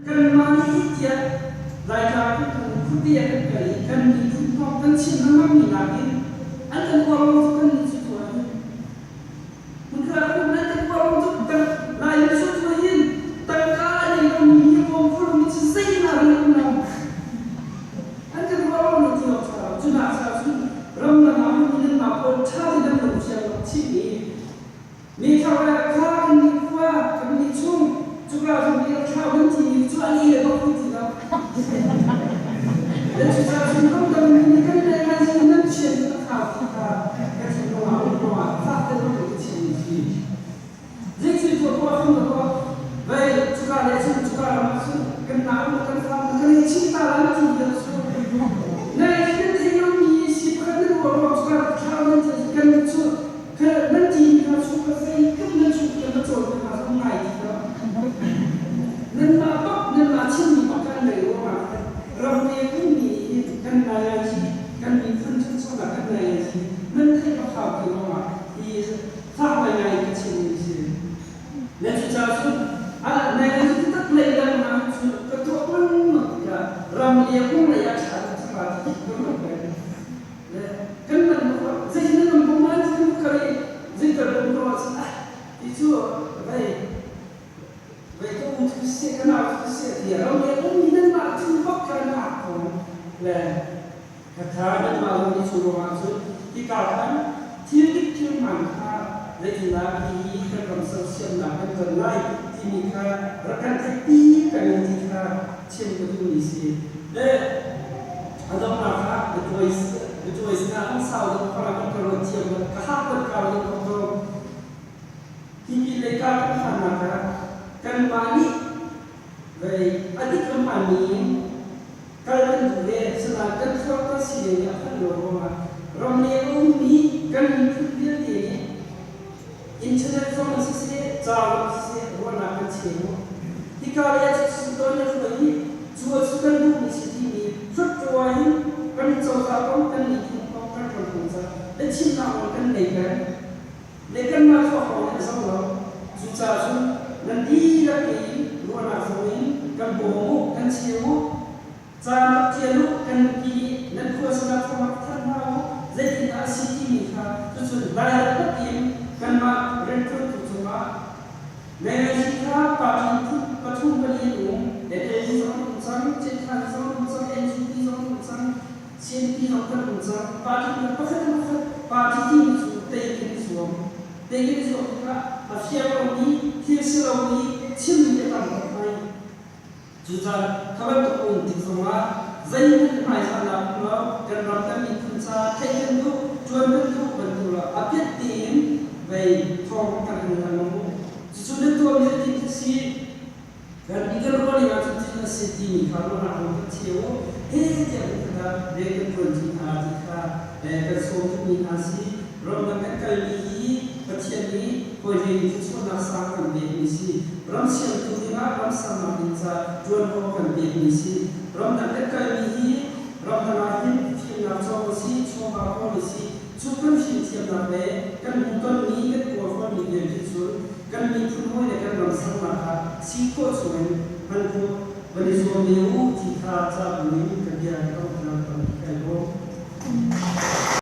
Kanmah nih hi tiah Laitlang phunphun khuate ah kan kal i kan miphun kong kan chim lengmangmi nakin an kan uar lo cu kannih cu tuah hin hmunkhat ah kan um nan kan uar lo cu Laimi cu tuah hin tangka a nei lomi hi a bawm kho lomi cu zeihmanh an um lo. An kan uar lo ti awk ṭha lo. Cu hna caah cun ramdang ah ummi nanmah pawl ṭha tein nan lung thiang lo chim i Meithal kha kan nih khua kan nih chung cuka cun i thlau nan timi cu an i le bak ti lo. Le cucaah cun ramdang mi nih kan le ngai si nan chian cu a thau ti kha ka thinlung ah um ruangah fak te zong in ka chimmi si. Zeithil tuah tuah khan tuah vei cuka le cun cuka ram ah cun kan nau le kan fam kan hei chim ta lai ti deuh cu. Nai kan thei lomi si pakhat nan ruah ruang cuka thlau nan ti kan cu Nan timi hna chung ka zeitluk nan chung kan va cawn hna zong ngai ti lo. Nanmah bak nanmah chimmi bak kan ngei ruangah khan ramte ummi nih hin kan ngai hi kan miphun ṭhanchonak kan ngai hi nan theih bak hau ti ruangah hi fak ngaingai ka chimmi si. Le cucaah cun nai cu taktak lei dang ah cun ka tuah lengmang tikah ram le kong lei ah ṭha deuh cang la ti ka ruat peng. Kan man zeitin nan bawm lai ti kan kal i zeital bawm ko ahcun ah ti cu vei vei ka u thu seh ka nau thu seh ti ram le ummi nanmah cu bak kha na ak ko le kha nanmah zong nih cu ruangah cun hika khan thil dik thil hmaan kha zeitindah hi kan ram sersiamnak kan ton lai timi kha rak kan theihpi kan in ti kha chim ka duhmi si. Le a donghnak ah biatuai sinah an sau deuh kha kan ka ruat thiam lo ka hak kan kau deuh ko ko. Hipi lei ka kan phannak ah kanmah nih vei a dik a hmaanmi in kal kan duh ve sinain kan thluak kan sining nih a phanh lo ruangah ramleng a ummi kan miphun vialte nih internet zong in siseh, ca zong siseh ruahnak kan cheu. Hika lei ah cun ton le hruai hi cu a cu kan duhmi si timi hluttaw in kan cozah kong kan miphun kong kan ram kong ca biachimnak nawl kan ngei peng. Le kanmah thluak lawng nih a zo lo. Cucaah cun nan dihlak in ruahnak zong in kan bawm u, kan cheu u. Caan rak ṭial u, kan nupi nih nan khua sinah thawng rak thanh hna u, zeitindah a si timi kha cucun direct takin kanmah rianṭuantu cungah Nai kha party phun pathum pali an um. NLD zong an um cang, Cethan zong an um cang, NUP zong an um cang, CNP zong kan um cang. Party phun pakhat in pakhat party timi cu tei kan i zuam. Tei kan i zuam tikah a fiang lomi, thil si lomi chimmi a tam tuk hoi. Cucaah kha bantuk a um tik zongah zeihmanh hmaizahnak um lo, kan ram kan miphun ca theih kan duh, ṭuan kan duh bantuk lo a piat tein vei thawng kan hal lengmang u. Cucu na tuahmi na ti khi si, kan i kan ruah ning ahcun thil a si timi kha ruahnak lung kan cheu u. He tiah kan khat ah rian kan ṭuan ṭi hna ti kha kan sawm duhmi hna si. Ramdang kan kalmi hi Pathian nih hawihlei thluachuahnak sang kan pekmi si. Ram siamtu dingah ram sernak ding ca ṭuanvo kan pekmi si. Ramdang kan kalmi hi ramdang ah hin fimnak cawng a si, chawva kawl a si. Cu kan fimthiamnak le kan hmuhtonmi kan kawlhawnmi vialte cun kan miphun hawi le kan ram sernak ah si khawh chungin hman khawh van i zuam ve u ti kha ca bu in ka bia ka donghter tampi kai lawm.